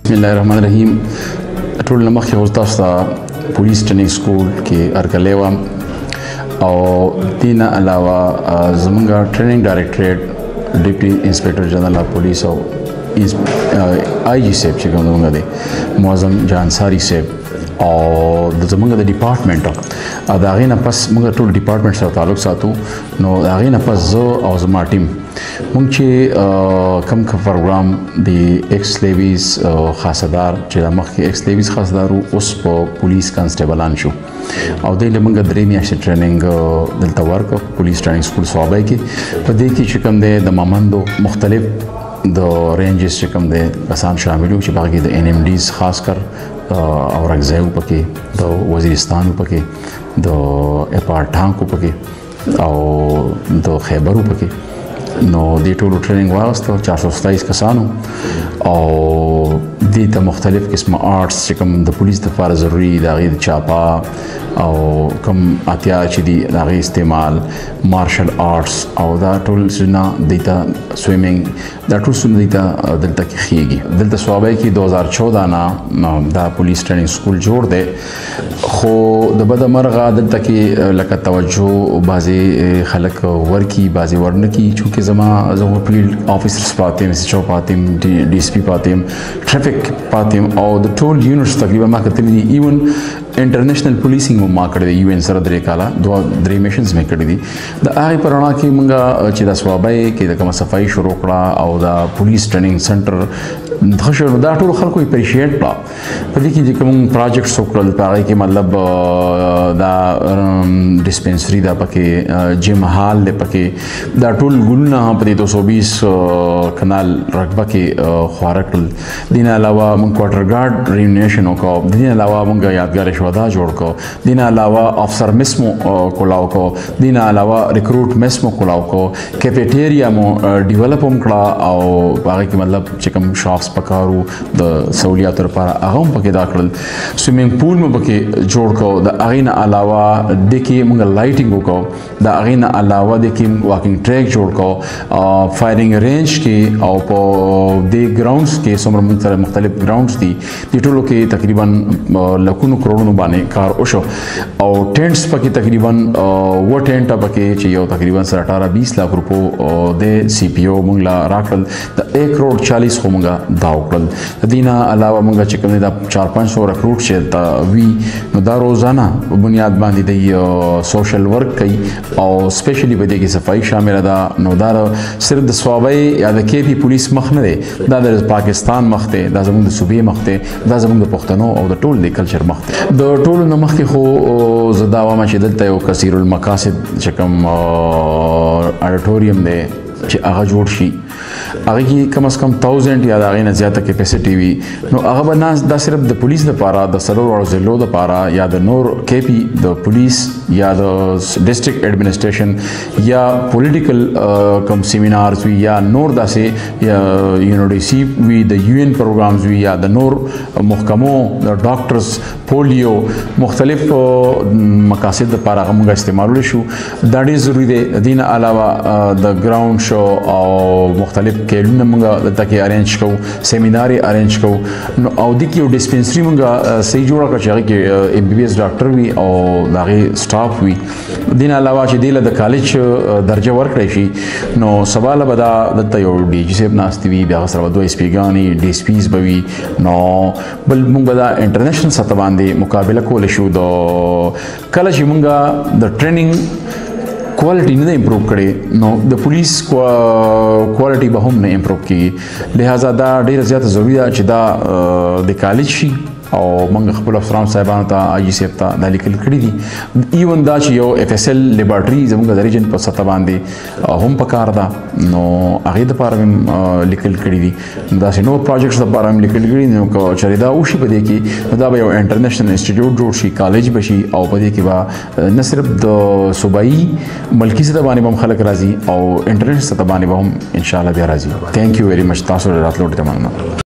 بسم الله الرحمن الرحیم. ټول نه مخکې خو تاسو ته پولیس ټریننګ سکول کې هرکلی وم، او دې نه علاوه زمونږ ټریننګ ډایریکټریټ ډپټي انسپکټر جنرال اف پولیس او آی جي صاحب چې کوم زمونږ دی معظم جان ساری صاحب او د زمونږ د ډپارټمنټ د هغې نه پس موږ ټول ډپارټمنټ سره تعلق ساتو. نو د هغې نه پس زه او زما ټیم مونږ چې کم کوم پروګرام د ایکس لیویز خاصدار چې د مخکې ایکس لیویز خاصدار وو، اوس په پولیس کانسټیبلان شو، او دوی له موږ 3 میاشتې ټریننګ دلته ورکړ پولیس ټریننګ سکول صوابۍ کې. په دې کې چې کوم دی د مامندو مختلف د رینجز چې کوم دی کسان شامل وو، چې په هغې کې د این ایم ډیز خاص کر اورکزی و پکې، د وزیرستان و پکې، د اپارټانک و پکې، او د خیبر و پکې. نو دې ټولو ټریننګ واغسته 427 کسانو، او دې ته مختلف قسمه آرټس چې کوم د پولیس دپاره ضروري د هغې د چاپا او کوم اتیا چې دي د هغې استعمال، مارشل آرټس او دا ټول څیزونه دوی ته، سویمینګ، دا ټول څیزونه دوی ته دلته کې ښیږي. دلته صوابۍ کې 2014 نه دا پولیس ټریننګ سکول جوړ دی، خو د بده مرغه دلته کې لکه توجه بعضې خلک ورکي بعضې ورنه کي، چونکې زه پولیس آفیسرز پاتې یم، اس ایچ او پاتې یم، ډي اس پي پاتې یم، ټریفک پاتې یم، او د ټول یونټس تقریبا ما کتلي دي. ایون انټرنیشنل پولیسینګ هم ما کړی دی، یو ان سره 3 کاله 2-3 میشنز مې کړي دي. د هغې په رڼا کې موږ چې د صوابۍ کې د کومه صفایي شروع کړه او د پولیس ټریننګ سنټر ښه شو، نو دا ټولو خلکو اپریشیټ کړه. په دې کې چې کوم پروجیکټس وکړل په هغې کې مطلب دا ډسپنسري ده پکې، جیم هال دی پکې، دا ټول ګلونه هم په دې 220 کنال رقبه کې خواره کړل. دې نه علاوه موږ کوارټر ګارډ رینویشن وکړو، د دې نه علاوه موږ یادګار شهدا جوړ کړو، دې نه علاوه افسر مس مو کولاو کړو، دې نه علاوه ریکروټ مس مو کولاو کړو، کیفیټیریا مو ډیولپ هم کړه، او په هغې کې مطلب چې کوم شاپس پکارو د سهولیاتو لپاره هغه هم پکې دا کړل. سویمینګ پول مو پکې جوړ کړو. د هغې نه علاوه دې کې موږ لایټینګ وکړو، د هغې نه علاوه دې کې واکینګ ټریک جوړ کړو، فایرینګ رینج کې او په دې ګراونډز کې څومره موږ سره مختلف ګراونډز دي دې ټولو کې تقریبا لکونو کروڑونو باندې کار وشو. او ټینټس پکې تقریبا 7 ټینټه پکې چې یو تقریبا سره 18-20 لاک روپو د سی پي او موږ له راکړل، د 1 کروڑ 40 خو موږ دا وکړل. د دې نه علاوه موږ چې کوم دی دا 400-500 رکروټ چې هلته وي، نو دا روزانه په بنیاد باندې دی سوشل ورک کوي، او سپیشلی په دې کې صفایي شامله ده. نو دا صرف د صوابۍ یا د کې پي پولیس مخ نه دی، دا د پاکستان مخ دی، دا زموږ د صوبې مخ دی، دا زموږ د پښتنو او د ټول د کلچر مخ دی. د ټولو نه مخکې خو زه دا وایم چې دلته یو کثیر المقاصد چې کوم اډیټوریم دی چې هغه جوړ شي، هغه کې کم از کم 1000 یا د هغې نه زیاته کیپیسټي وي، نو هغه به نه دا صرف د پولیس دپاره د 4 ضلعو دپاره یا د نور کې پي د پولیس یا د ډسټرکټ اډمنسټریشن یا پولیټیکل کوم سیمینارز وي یا نور داسې یونیورسي وي، د یو ان پروګرامز وي یا د نور محکمو د ډاکټرز پولیو مختلف مقاصد دپاره هغه موږ استعمالولی شو. دا ډېر ضروري دی. د دې نه علاوه د ګراوند شو او مختلف کیلونه موږ دلته کې ارینج کوو، سیمینار یې ارینج کوو. نو او دې کې یو ډسپنسري موږ صحیح جوړه کړه چې هغې کې ایم بي بي اس ډاکټر وي او د هغې سټاف وي. دې نه علاوه چې دې له د کالج درجه ورکړی شي، نو سبا له به دا دلته یو ډي جي صاحب ناست وي، بیا هغه سره به 2 اس پیګانې ډي اس پیز به وي. نو بل موږ به دا انټرنیشنل سطح باندې مقابله کولی شو. د کله چې موږ د ټریننګ کوالټي نه امپروو کړي، نو د پولیس کوالټي به هم نه امپروو کیږي. لہذا دا ډیره زیاته ضروري ده چې دا د کالج شي. او موږ خپل افسران صاحبانو ته، آی جي صاحب ته دا لیکل کړي دي. ایون دا چې یو اف اس ال لیبارټري زموږ د ریجن په سطح باندې هم پکار ده، نو هغې دپاره هم لیکل کړي دي. داسې نور پروجیکټس دپاره هم لیکل کړي. نو که چېرې دا وشي په دې کې، نو دا به یو انټرنیشنل انسټیټیوټ جوړ شي، کالج به شي، او په دې کې به نه صرف د صوبایي ملکی سطح باندې به هم خلک راځي او انټرنیشنل سطح باندې به هم انشاءالله بیا راځي. Thank you very much، تاسو راتلو ډېره مننه.